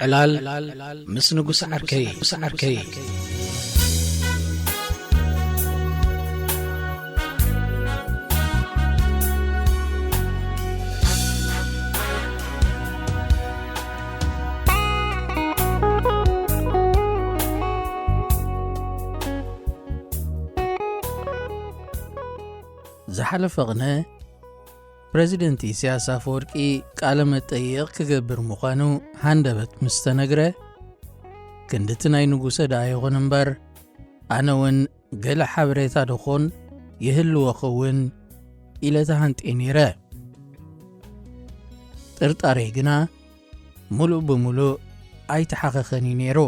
ዕላል ምስ ንጉስ ዓርከይ ዓርከይ። ዝሓለፈ ቕነ ፕረዚደንት ኢሳያስ ኣፈወርቂ ቃለ መጠይቕ ክገብር ምዃኑ ሃንደበት ምስ ተነግረ፣ ክንድቲ ናይ ንጉሰ ደኣ ይኹን እምበር፣ ኣነ እውን ገለ ሓበሬታ ደኾን ይህልዎ ኸውን ኢለ ተሃንጥየ ነይረ። ጥርጣሬ ግና ምሉእ ብምሉእ ኣይተሓኸኸን እዩ ነይሩ።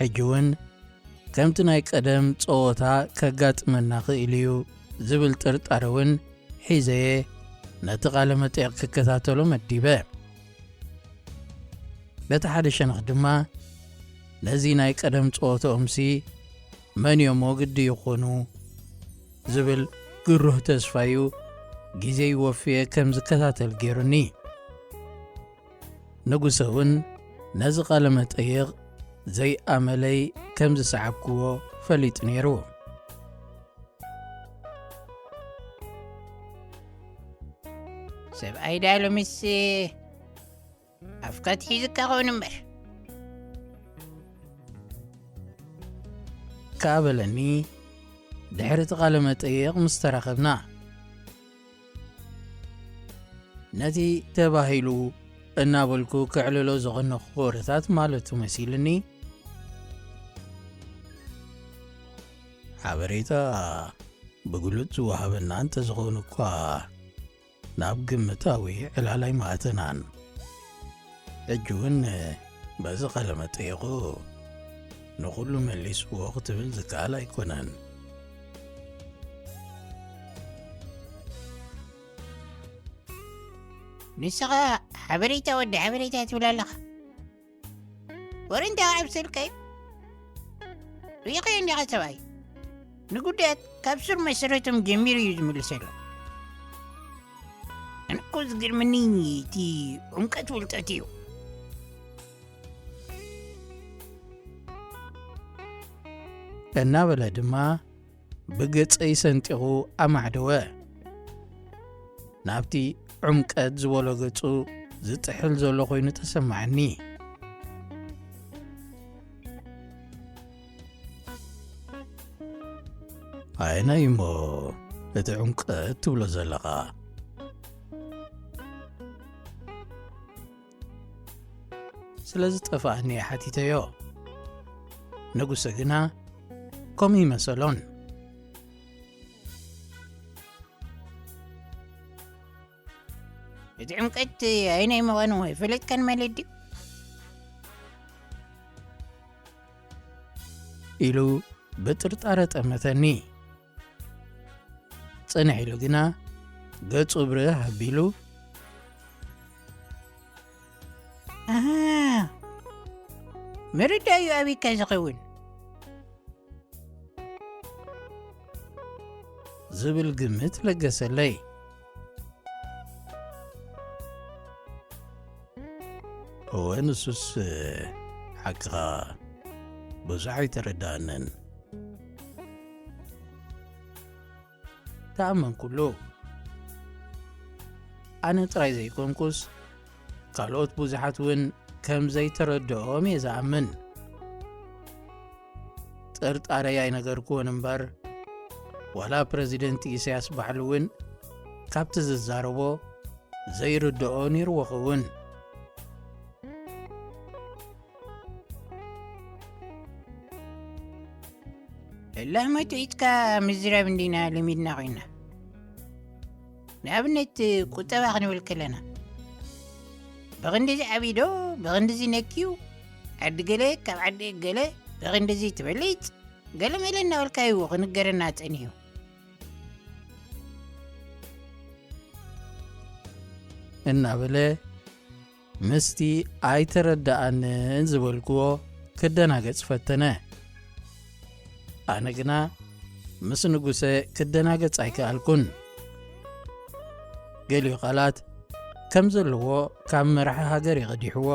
ሕጂ እውን ከምቲ ናይ ቀደም ጸወታ ከጋጥመና ክእል እዩ ዝብል ጥርጣረ እውን ሒዘየ ነቲ ቃለ መጠይቕ ክከታተሎ መዲበ። በቲ ሓደ ሸነኽ ድማ ነዚ ናይ ቀደም ጸወታኦምሲ መን እዮሞ ግዲ ይኾኑ ዝብል ግሩህ ተስፋዩ ግዜይ ወፍየ ከም ዝከታተል ገይሩኒ። ንጉሰ እውን ነዚ ቃለ መጠይቕ ዘይኣመለይ ከም ዝሰዓብክዎ ፈሊጡ ነይሩ። ሰብኣይ ዳኣ ሎሚስ ኣፍካ ትሒዙካ ኸውን እምበር። ከኣ በለኒ ድሕሪ እቲ ቃለ መጠይቕ ምስ ተራኸብና። ነቲ ተባሂሉ እናበልኩ ክዕልሎ ዝቐነኹ ወረታት ማለቱ መሲልኒ። ሓበሬታ ብግሉጽ ዝወሃበና እንተዝኸውን እኳ፣ ናብ ግምታዊ ዕላል ኣይምኣተናን። ሕጂ እውን በዚ ቃለ መጠይቑ ንኹሉ መሊስዎ ክትብል ዝከኣል ኣይኮነን። ንስኻ ሓበሬታ ወዲ ሓበሬታ ትብል ኣለኻ። ወረ እንታይ ኣብ ስልከይ ርኢኸዮ እንዲኻ ሰብኣይ። ንጉዳያት ካብ ስር መሰረቶም ጀሚሩ እዩ ዝምልሰሎም። ኣነ እኮ ዝገርመኒ እቲ ዕምቀት ፍልጠት እዩ። እናበለ ድማ ብገጸይ ሰንጢቑ ኣማዕደወ። ናብቲ ዕምቀት ዝበሎ ገጹ ዝጥሕል ዘሎ ኮይኑ ተሰማዓኒ። ኣየናይ እሞ እቲ ዕምቀት ትብሎ ዘለኻ? ስለ ዝጠፍኣኒ እየ ሓቲተዮ። ንጉሰ ግና ከምኡ ይመሰሎን። እቲ ዕምቀት ኣየናይ ምዃኑ ኣይፈለጥካን ማለት ድዩ? ኢሉ ብጥርጣረ ጠመተኒ። ጽንሕ ኢሉ ግና ገጹ ብርህ ኣቢሉ፣ ኣሃ፣ መረዳእዩ ኣበይካ ዝኸውን? ዝብል ግምት ለገሰለይ። እወ፣ ንሱስ ሓቅኻ ብዙሕ ኣይተረድኣንን። ተኣመንኩሉ። ኣነ ጥራይ ዘይኮንኩስ፣ ካልኦት ብዙሓት እውን ከም ዘይተረድኦም እየ ዝኣምን። ጥርጣረይ ኣይነገርኩዎን እምበር፣ ዋላ ፕረዚደንት ኢሳያስ ባዕሉ እውን ካብቲ ዝዛረቦ ዘይርድኦ ነይርዎ ኸውን። እላህ መቱ ኢትካ ምዝራብ እንዲና ልሚድና ኮይና። ንኣብነት ቁጠባ ክንብል ከለና፣ ብኽንድዚ ዓብዩ ዶ፣ ብኽንድዚ ነክዩ፣ ዓዲ ገለ ካብ ዓዲ ገለ ብኽንድዚ ትበልጽ፣ ገለ መለ እናበልካዩ ክንገረና ጸኒሑ። እናበለ ምስቲ ኣይተረድኣንን ዝበልክዎ ክደናገጽ ፈተነ። ኣነ ግና ምስ ንጉሰ ክደናገጽ ኣይከኣልኩን። ገሊኡ ቃላት ከም ዘለዎ ካብ መራሒ ሃገር ይቐዲሕዎ።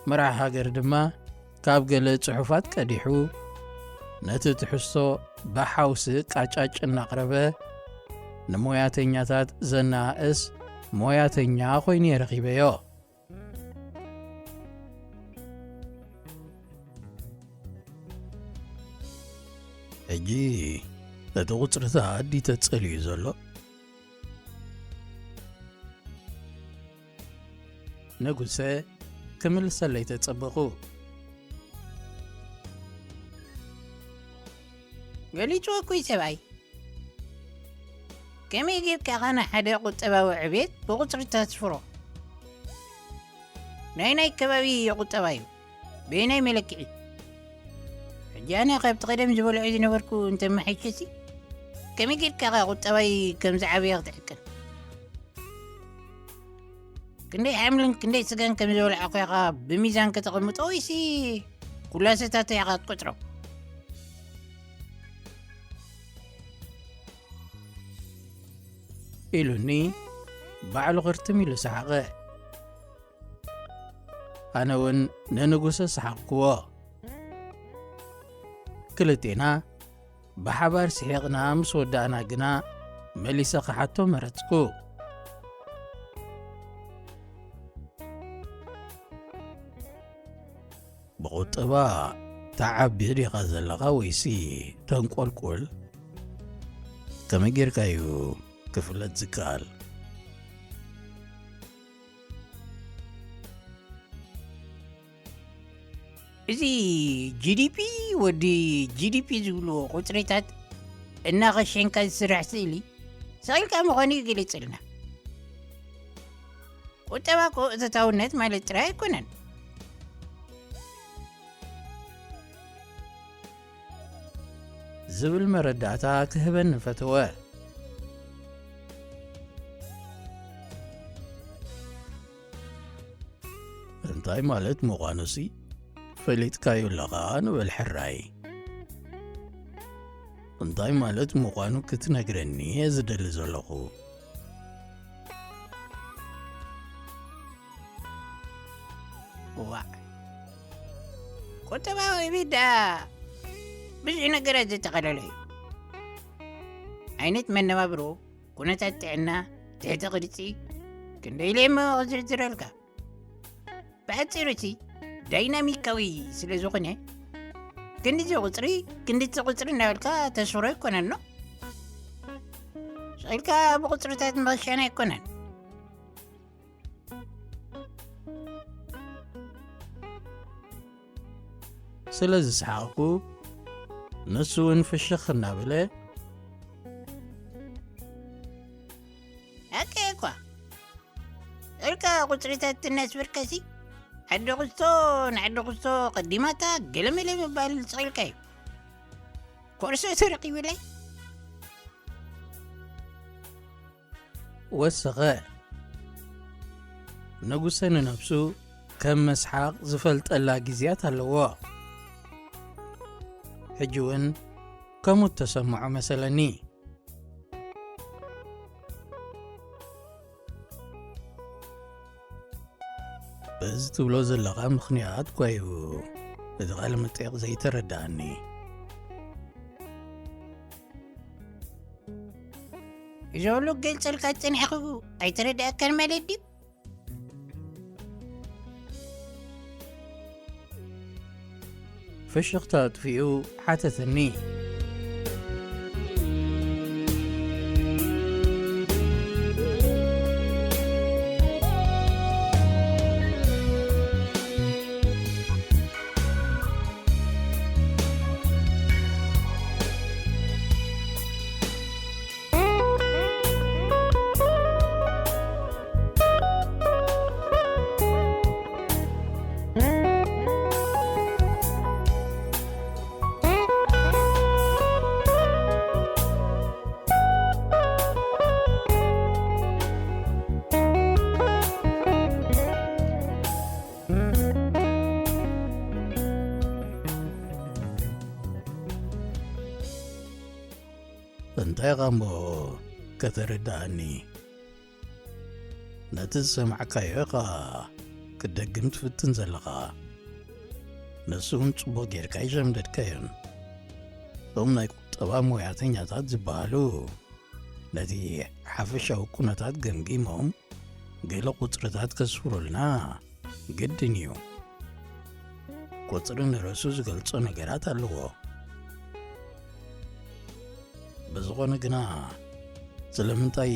መራሕ ሃገር ድማ ካብ ገለ ጽሑፋት ቀዲሑ ነቲ ትሕዝቶ ብሓውሲ ቃጫጭ እናቕረበ ንሞያተኛታት ዘነኣእስ ሞያተኛ ኮይኑ የረኺበዮ። ሕጂ እቲ ቁጽርታት ድዩ ተጸልዩ ዘሎ? ንጉሰ ክምልሰለይ ተጸበኹ። ገሊጽዎ እኮ እዩ ሰብኣይ። ከመይ ጌርካ ኢኻ ንሓደ ቁጠባዊ ዕቤት ብቁጽሪ ተስፍሮ? ናይ ናይ ከባቢ ቁጠባ እዩ። በየናይ መለክዒ? ሕጂ ኣነ ካብቲ ቀደም ዝበልዖ ዝነበርኩ እንተመሓይሸሲ፣ ከመይ ጌርካ ኢኻ ቁጠባይ ከም ዝዓበየ ክትዕቅን? ክንደይ ሓምልን ክንደይ ስጋን ከም ዝበልዐ ኮይኻ ብሚዛን ከተቐምጦ ወይሲ ኩላሰታተይ ኢኻ ትቆጽሮ? ኢሉኒ ባዕሉ ክርትም ኢሉ ሰሓቐ። ኣነ እውን ንንጉሰ ሰሓቕክዎ። ክልቴና ብሓባር ስሒቕና ምስ ወዳእና ግና መሊሰ ክሓቶ መረጽኩ። ብቁጠባ ትዓቢ ዲኻ ዘለኻ ወይሲ ተንቆልቁል? ከመይ ጌርካ እዩ ክፍለጥ ዝከኣል? እዚ ጂ ዲ ፒ ወዲ ጂ ዲ ፒ ዝብልዎ ቁጽሪታት እናኸሸንካ ዝስራሕ ስእሊ ስቕ ኢልካ ምዃኑ ይግለጸልና። ቁጠባ እኮ እቶታውነት ማለት ጥራይ ኣይኮነን። ዝብል መረዳእታ ክህበኒ ፈተወ። እንታይ ማለት ምዃኑሲ ፈሊጥካዮ ኣለኻ ንበል ሕራይ። እንታይ ማለት ምዃኑ ክትነግረኒ እየ ዝደሊ ዘለኹ። ዋዕ፣ ቁጠባዊ ዕቤት ደኣ ብዙሕ ነገራት ዘጠቓለለ እዩ። ዓይነት መነባብሮ፣ ኩነታት ጥዕና፣ ትሕቲ ቅርጺ፣ ክንደይ ኢለ እሞ ክዝርዝረልካ? ብሓጺሩ እቲ ዳይናሚካዊ ስለ ዝኾነ፣ ክንድዚ ቁጽሪ፣ ክንድቲ ቁጽሪ እናበልካ ተስፍሮ ኣይኮነን፣ ኖ? ስቕ ኢልካ ብቁጽርታት ምኽሻን ኣይኮነን። ስለ ዝሰሓቕኩ፣ ንሱ እውን ፍሽኽ እናበለ፣ ሓቂ እኳ፣ ስቕ ኢልካ ቁጽርታት እናስፈርካሲ፣ ዓዲ ክስቶ ንዓዲ ክስቶ ቀዲማታ ገለመለ ምባል ስቕ ኢልካ እዩ። ኮርሶ ተረኺቡለይ። ወሰኸ። ንጉሰ ንነብሱ ከም መስሓቕ ዝፈልጠላ ግዜያት ኣለዎ። ሕጂ እውን ከምኡ እተሰምዖ መሰለኒ። በዚ ትብሎ ዘለኻ ምኽንያት እኳ እዩ እቲ ቃለ መጠይቕ ዘይተረድኣኒ። እዚ ኩሉ ክገልጸልካ ዝጸናሕኩ ኣይተረድኣካን ማለት ድዩ? ፍሽኽታ ኣጥፊኡ ሓተተኒ። እንታይ ኢኻ እሞ ከተረድኣኒ? ነቲ ዝሰማዕካዮ ኢኻ ክትደግም ትፍትን ዘለኻ። ንሱ እውን ጽቡቕ ጌርካ ኣይሸምደድካዮን። እቶም ናይ ቁጠባ ሞያተኛታት ዝበሃሉ ነቲ ሓፈሻዊ ኩነታት ገምጊሞም ገለ ቁጽርታት ከስፍሩልና ግድን እዩ። ቁጽሪ ንርእሱ ዝገልጾ ነገራት ኣለዎ። ብዝኾነ ግና፣ ስለምንታይ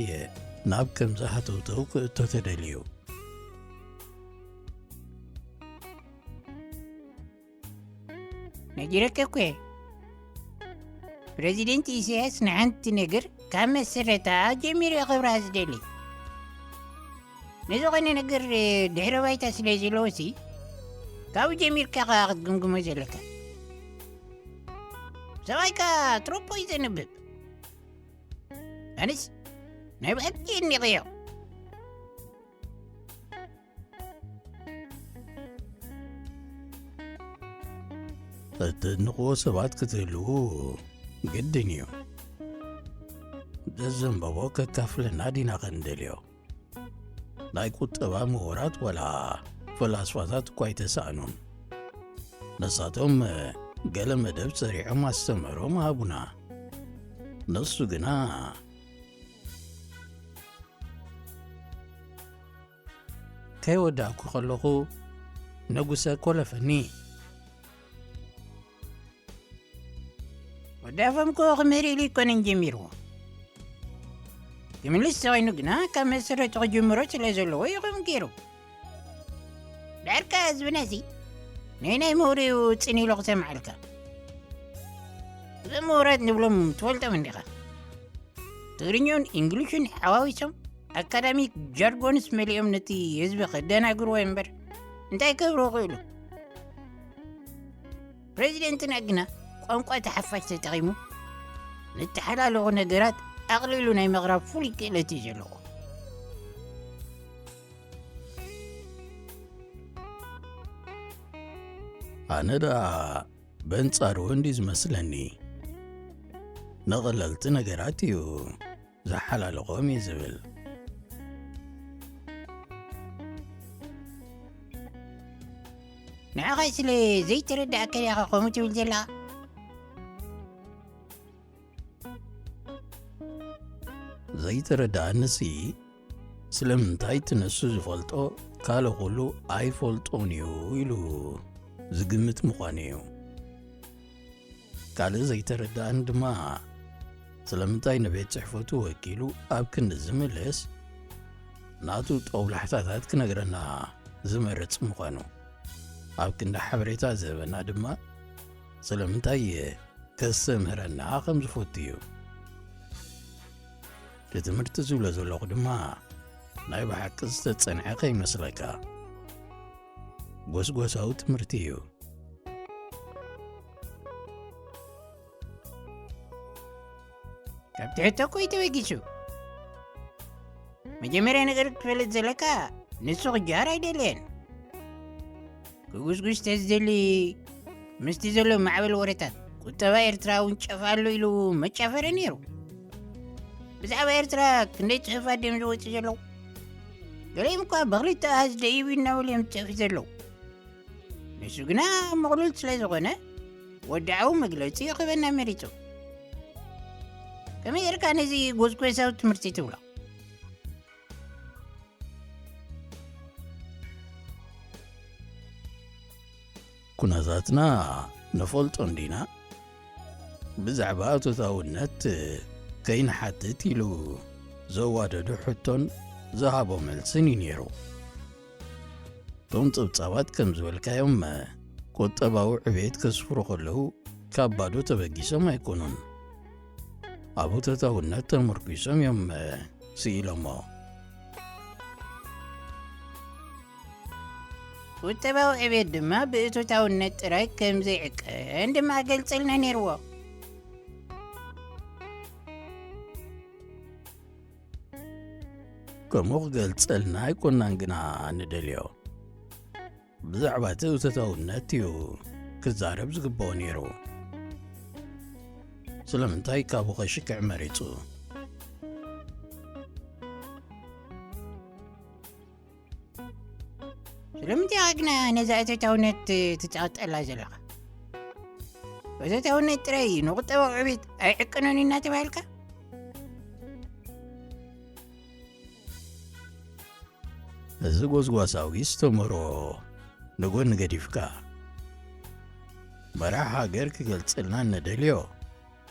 ናብ ከምዚ ሃተውተው ክእቶ ተደልዩ? ነጊረኪ እኮ እየ። ፕረዚደንት ኢሳያስ ንሓንቲ ነገር ካብ መሰረታ ጀሚሩ የኽብራ ዝደሊ። ንዝኾነ ነገር ድሕረ ባይታ ስለ ዘለዎሲ፣ ካብኡ ጀሚርካ ኸኣ ክትግምግሞ ዘለካ። ሰብኣይካ ትሮፖ እዩ ዘንብብ። ኣነስ ናይ ብሓቂ እኒቐዮ። እተድንቕዎ ሰባት ክትህልዉ ግድን እዩ። ዘዘንበቦ ከካፍለና ዲና ኸንደልዮ። ናይ ቁጠባ ምሁራት ዋላ ፈላስፋታት እኳ ኣይተሳእኑን። ንሳቶም ገለ መደብ ሰሪዖም ኣስተምህሮም ሃቡና። ንሱ ግና፣ ከይወዳእኩ ከለኹ፣ ንጉሰ ኮለፈኒ። ወዲ ኣፎም እኮ ክምህር ኢሉ ኣይኮነን ጀሚርዎ። ክምልስ ተኾይኑ ግና ካብ መሰረቱ ክጅምሮ ስለ ዘለዎ እዩ ከምኡ ገይሩ። ድሓር ከኣ ህዝብና እዚ ናይ ናይ ምሁር እዩ ጽን ኢሉ ክሰምዓልካ። እዞም ምሁራት ንብሎም ትፈልጦም እንዲኻ። ትግርኛን እንግሊሽን ሓዋዊሶም ኣካዳሚክ ጃርጎንስ መሊኦም ነቲ ህዝቢ ከደናግርዎ እምበር እንታይ ክህብርዎ ክእሉ? ፕረዚደንትና ግና ቋንቋ ተሓፋሽ ተጠቒሙ ንተሓላለኹ ነገራት ኣቕሊሉ ናይ ምቕራብ ፍሉይ ክእለት እዩ ዘለዎ። ኣነ ደኣ በንጻሩ እንዲ ዝመስለኒ፣ ንቐለልቲ ነገራት እዩ ዝሓላልኾም እዩ ዝብል። ንዓኻ ስለ ዘይተረዳእካ ዲኻ ከምኡ ትብል ዘለኻ? ዘይተረዳእንሲ፣ ስለምንታይ እቲ ንሱ ዝፈልጦ ካልእ ኩሉ ኣይፈልጦን እዩ ኢሉ ዝግምት ምዃኑ እዩ። ካልእ ዘይተረዳእኒ ድማ፣ ስለምንታይ ንቤት ጽሕፈቱ ወኪሉ ኣብ ክንዲ ዝምልስ፣ ናቱ ጦብላሕታታት ክነግረና ዝመርጽ ምዃኑ፣ ኣብ ክንዲ ሓበሬታ ዝህበና ድማ፣ ስለምንታይ ከስተምህረና ከም ዝፈቱ እዩ። እቲ ትምህርቲ ዝብሎ ዘለኹ ድማ፣ ናይ ብሓቂ ዝተጸንዐ ከይመስለካ። ጎስጎሳዊ ትምህርቲ እዩ። ካብቲ ሕቶ እኮ እዩ ተበጊሱ። መጀመርያ ነገር ክትፈልጥ ዘለካ፣ ንሱ ክጀሃር ኣይደለየን። ክጉስጉስ ተዝደሊ፣ ምስቲ ዘሎ ማዕበል ወረታት፣ ቁጠባ ኤርትራ እውን ጨፍ ኣሎ ኢሉ መጫፈረ ነይሩ። ብዛዕባ ኤርትራ ክንደይ ጽሑፋት ድዮም ዝወጽኡ ዘለዉ? ገሊኦም እኳ ብኽልተ ኣሃዝ ደይቡ እናበሉ እዮም ዝጽሕፉ ዘለዉ። ንሱ ግና ምቕሉል ስለ ዝኾነ፣ ወድዓዊ መግለጺ ክህበና መሪጹ። ከመይ ጌርካ ነዚ ጎስጓሳዊ ትምህርቲ ትብሎ? ኩነታትና ንፈልጦ እንዲና? ብዛዕባ እቶታውነት ከይንሓትት ኢሉ ዘዋደዶ ሕቶን ዝሃቦ መልስን እዩ ነይሩ። እቶም ጸብጻባት ከም ዝበልካዮም፣ ቁጠባዊ ዕቤት ከስፍሩ ከለዉ ካብ ባዶ ተበጊሶም ኣይኮኑን። ኣብ እቶታውነት ተመርኲሶም እዮም ስኢሎሞ። ቁጠባዊ ዕቤት ድማ ብእቶታውነት ጥራይ ከም ዘይዕቀን ድማ ገልጸልና ነይርዎ። ከምኡ ክገልጸልና ኣይኮናን ግና ንደልዮ። ብዛዕባ እቲ እቶታውነት እዩ ክዛረብ ዝግብኦ ነይሩ። ስለምንታይ ካብኡ ከሽክዕ መሪጹ? ስለምንታይ ኢኻ ግና ነዛ እቶታውነት ትጻወጠላ ዘለኻ? እቶታውነት ጥራይ ንቁጠባዊ ዕቤት ኣይዕቅኖን እዩ እናተባህልካ? እዚ ጎስጓሳዊ ዝተመሮ ንጎኒ ገዲፍካ፣ መራሕ ሃገር ክገልጽልና እነደልዮ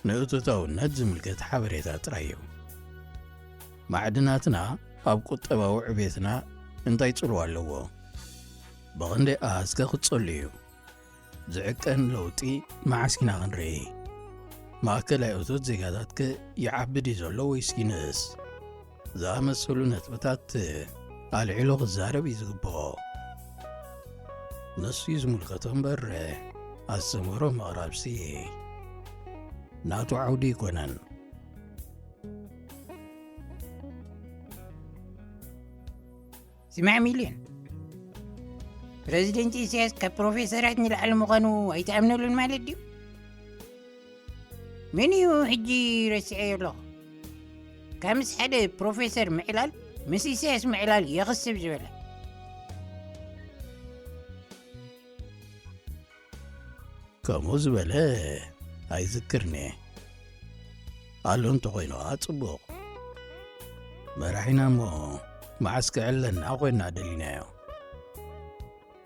ንእቶታውነት ዝምልከት ሓበሬታ ጥራይ እዩ። ማዕድናትና ኣብ ቁጠባዊ ዕቤትና እንታይ ጽልዋ ኣለዎ? ብኽንደይ ኣሃዝከ ክጸሉ እዩ? ዝዕቀን ለውጢ መዓስ ኢና ክንርኢ? ማእከላይ እቶት ዜጋታትከ ይዓቢ ድዩ ዘሎ ወይስ ይንእስ? ዝኣመሰሉ ነጥብታት ኣልዒሉ ክዛረብ እዩ ዝግብኦ። ንሱ እዩ ዝምልከቶ እምበር፣ ኣስተምህሮ ምቕራብሲ ናቱ ዓውዲ ኣይኮነን። ስማዕ ሚልዮን፣ ፕረዚደንት ኢሳያስ ካብ ፕሮፌሰራት ንላዕሊ ምዃኑ ኣይትኣምነሉን ማለት ድዩ? መን እዩ ሕጂ ረሲዐዮ ኣለኹ? ካብ ምስ ሓደ ፕሮፌሰር ምዕላል ምስ ኢሳያስ ምዕላል የኽስብ ዝበለ። ከምኡ ዝበለ ኣይዝክርን'የ። ኣሎ እንተኾይኑ ኸኣ ጽቡቕ። መራሒና እሞ መዓስ ክዕለና ኮይና ደሊናዮ።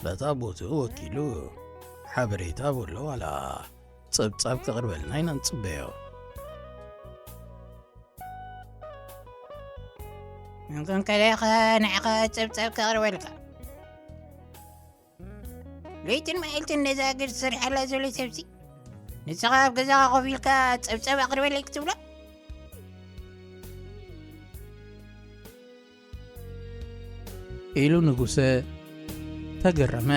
በታ ቦትኡ ወኪሉ ሓበሬታ በሎ ዋላ ጸብጻብ ከቕርበልና ኢና ንጽበዮ። እንኮን ከለኻ ንዓኻ ጸብጻብ ከቕርበልካ። ለይትን መዓልትን ነዛ ሃገር ዝሰርሓላ ዘሎ ሰብሲ ንስኻ ኣብ ገዛኻ ኮፍ ኢልካ ጸብጻብ ኣቕርበለይ ክትብሎ? ኢሉ ንጉሰ ተገረመ።